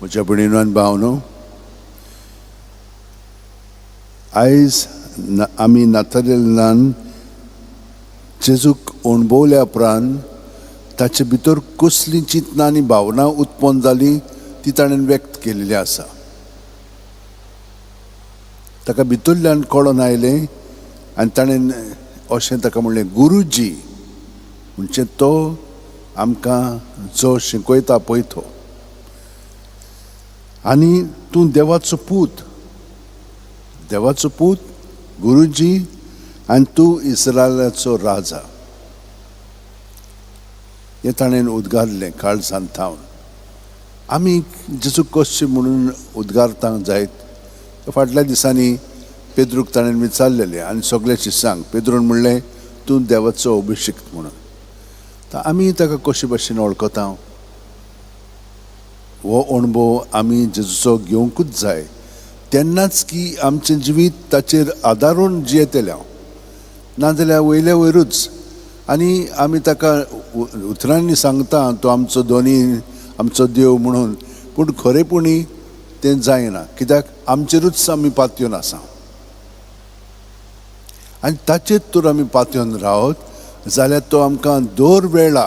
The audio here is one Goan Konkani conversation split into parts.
म्हज्या भयणीनो आनी भावनो, आयज आमी नातालेलान जेजूक अणभवल्या उपरांत ताचे भितर कसलीं चिंतनां आनी भावनां उत्पन्न जालीं ती ताणें व्यक्त केल्ली आसा. ताका भितरल्यान कळोन आयलें आनी ताणें अशें ताका म्हणलें, गुरुजी, म्हणजे तो आमकां जो शिकयता पळय तो, आनी तूं देवाचो पूत, देवाचो पूत गुरुजी, आनी तूं इस्रायलाचो राजा. हें ताणें उद्गारलें काळजांत थावन. आमी जेजू कशें म्हणून उद्गारता जायत? फाटल्या दिसांनी पेद्रूक ताणें विचारलेलें आनी सगळे शिसांक पेद्रून म्हणलें तूं देवाचो अभिषिक्त म्हणून. तर आमी ताका कशे भशेन वळखता? हो अणभव आमी जेजूचो घेवंकूच जाय, तेन्नाच की आमचें जिवीत ताचेर आदारून जियेतलें हांव, नाजाल्यार वयल्या वयरूच. आनी आमी ताका उतरांनी सांगता तो आमचो दोनी, आमचो देव म्हणून, पूण खरेपणी तें जायना, कित्याक आमचेरूच आमी पातयेवन आसा. आनी ताचेर तर आमी पातयेवन रावत जाल्यार तो आमकां दर वेळा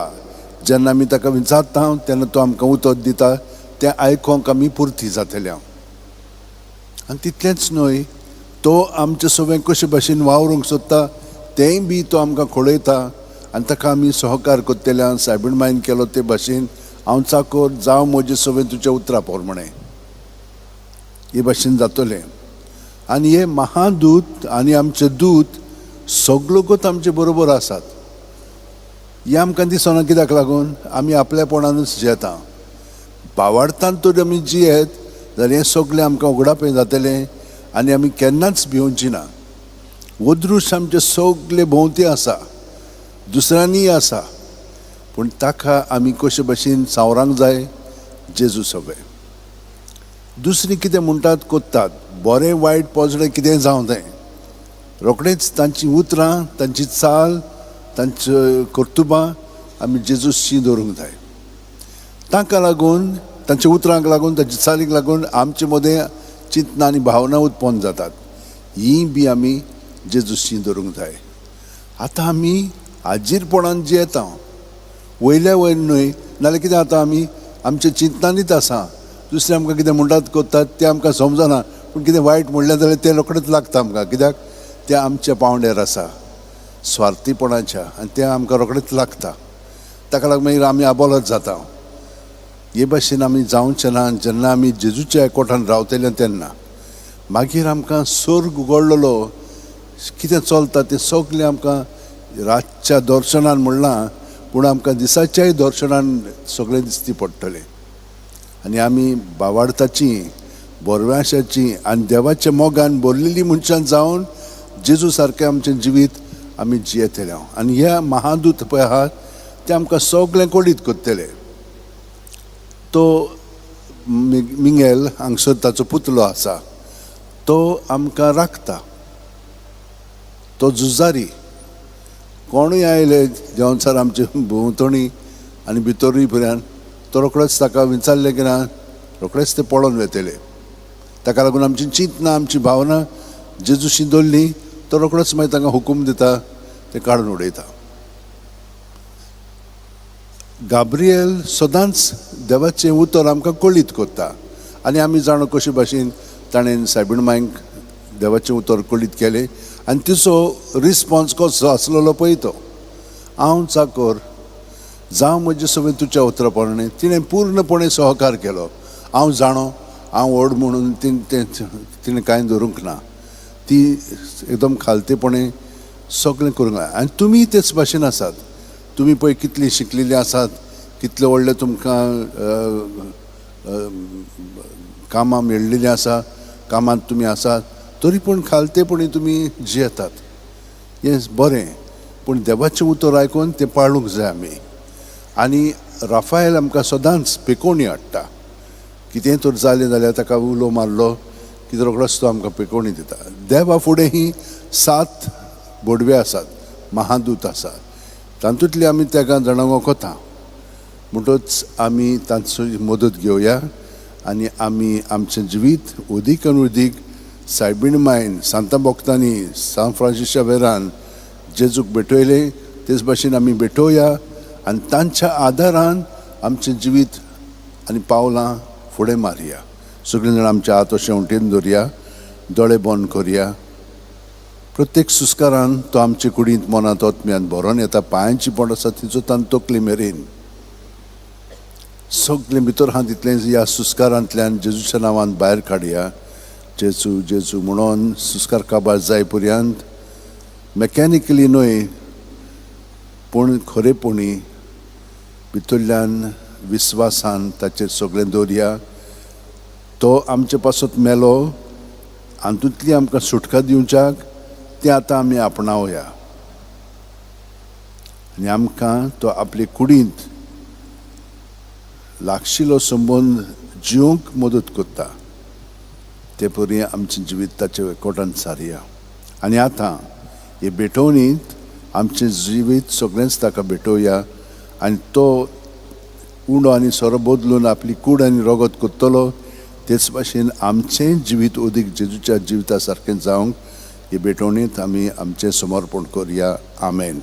जेन्ना आमी ताका विचारता तेन्ना तो आमकां उतर दिता, तें आयकोंक आमी पुर्ती जातले हांव. आनी तितलेंच न्हय, तो आमचे सगळें कशे भाशेन वावरूंक सोदता तेंय बी तो आमकां कळयता आनी ताका आमी सहकार करतले. सायबीण मायन केलो ते भाशेन हांव चाकोर जावं म्हजें सगळें तुज्या उतरा प्रमाणें, हे भाशेन जातलें. आनी हे महादूत आनी आमचे दूत सगळोगत आमचे बरोबर आसात. हें आमकां दिसना कित्याक लागून आमी आपल्यापणानूच जियेता. बावार्थान तर आमी जियेत जाल्यार हें सगळें आमकां उगडापें जातलें आनी आमी केन्नाच भिवची ना. अदृश्ट आमचे सगळे भोंवती आसा, दुसऱ्यांनीय आसा, पूण ताका आमी कशे भशेन सावरांक जाय जेजू सगळें. दुसरीं कितें म्हणटात कोत्तात, बरें वायट पोजडें कितें जावं तें, रोखडेंच तांचीं उतरां, तांची चाल, तांच्यो कर्तुबां आमी जेजूशी दवरूंक जाय. तांकां लागून, तांच्या उतरांक लागून, तांच्या चालीक लागून आमचे मदें चिंतनां आनी भावनां उत्पन्न जातात. हीं बी आमी जेजूशी दवरूंक जाय. आतां आमी आजीरपणान जियेता, वयल्या वयर न्हय, नाल्यार कितें जाता, आमी आमच्या चिंतनांनीच आसा. दुसरें आमकां कितें म्हणटात कोत्तात तें आमकां समजना, पूण कितें वायट म्हणलें जाल्यार तें रोखडेंच लागता आमकां, कित्याक तें आमच्या पांवड्यार आसा स्वार्थीपणाच्या, आनी तें आमकां रोखडेंच लागता. ताका लागून मागीर आमी आबोलत जाता. हे भाशेन आमी जावचें ना जेन्ना आमी जेजूच्या एकवटान रावतले तेन्ना. मागीर आमकां स्वर्ग उगडलेलो, कितें चलता तें सगळें आमकां रातच्या दर्शनान म्हणलां, पूण आमकां दिसाच्याय दर्शनान सगळें दिसती पडटलें. आनी आमी बावार्थाची, बरव्याशाची आनी देवाच्या मोगान भरलेली मनशां जावन जेजू सारकें आमचें जिवीत आमी जियेतले. आनी ह्या महादूत पळय आहात ते आमकां सगळें कळीत करतले. तो मिंगेल हांगसर ताचो पुतलो आसा, तो आमकां राखता, तो झुजारी. कोणूय आयले देंवचार आमचे भोंवतणी आनी भितरूय पर्यंत, तो रोखडोच ताका विचारलें की ना, रोखडेच ते पळोवन वेतले. ताका लागून आमची चिंतनां, आमची भावनां जेजूशी दवरली, तो रोखडोच मागीर तांकां हुकूम दिता, ते काडून उडयता. गाब्रियल सदांच देवाचें उतर आमकां कळीत करता आनी आमी जाणो कशे भाशेन ताणें सायबीण मांयक देवाचें उतर कळीत केलें आनी तिचो रिस्पोन्स कसो आसलेलो पळय तो, हांव चाकोर जावं म्हजें सगळें तुज्या उतरा प्रमाणें. तिणें पूर्णपणे सहकार केलो. हांव जाणो हांव व्हड म्हणून तिणें कांय धरूंक ना, ती एकदम खालतेपणे सगळें करूंक जाय. आनी तुमी तेच भाशेन आसात. तुमी पळय कितलीं शिकलेलीं आसात, कितले व्हडले तुमकां कामां मेळ्ळेलीं आसा, कामांत तुमी आसात, तरी पूण खालतेपणी तुमी जियेतात. हें बरें, पूण देवाचें उतर आयकून तें पाळूंक जाय आमी. आनी राफायल आमकां सदांच पेकोवणी हाडटा. कितेंय तर जालें जाल्यार ताका उलो मारलो की रोखडोच तो आमकां पेकोवणी दिता. देवा फुडें ही 7 बोडवे आसात, महादूत आसात, तातूंतली आमी तेगां जाणां वखता. म्हणटच आमी तांचो मदत घेवया आनी आमी आमचें जिवीत उदीक आनी उदीक सायबीण मायन सांता भक्तांनी सांत फ्रांसीस शावेरान जेजूक भेटयलें तेच भाशेन आमी भेटोवया आनी तांच्या आदारान आमचें जिवीत आनी पावलां फुडें मारया. सगळीं जाणां आमच्या हात अशें उंटेन दवरया, दोळे बंद करया. प्रत्येक सुस्कारान तो आमचे कुडींत मनांत आत्म्यान भरोन येता. पांयांची पोट आसा तिचो तान तकली मेरेन सगळें भितर आहा तितलें ह्या सुस्कारांतल्यान जेजूच्या नांवान भायर काडया. जेजू जेजू म्हणून सुस्कार काबार जाय पर्यंत मॅकॅनिकली न्हय पूण खरेपणी भितरल्यान विस्वासान ताचेर सगळें दवरया. तो आमचे पासत मेलो हातूंतली आमकां सुटका दिवच्याक तें आतां आमी आपणावया आनी आमकां तो आपले कुडींत लागशिलो संबंद जिवंक मदत करता ते परी आमचें जिवीत ताचे एकवटान सारया. आनी आतां हे भेटवणींत आमचें जिवीत सगळेंच ताका भेटोवया आनी तो उंडो आनी सोरो बदलून आपली कूड आनी रगत करतलो तेच भाशेन आमचें जिवीत अदीक जेजूच्या जिविता सारकें जावंक हे भेटवणींत आमी आमचें समर्पण करया. आमेन.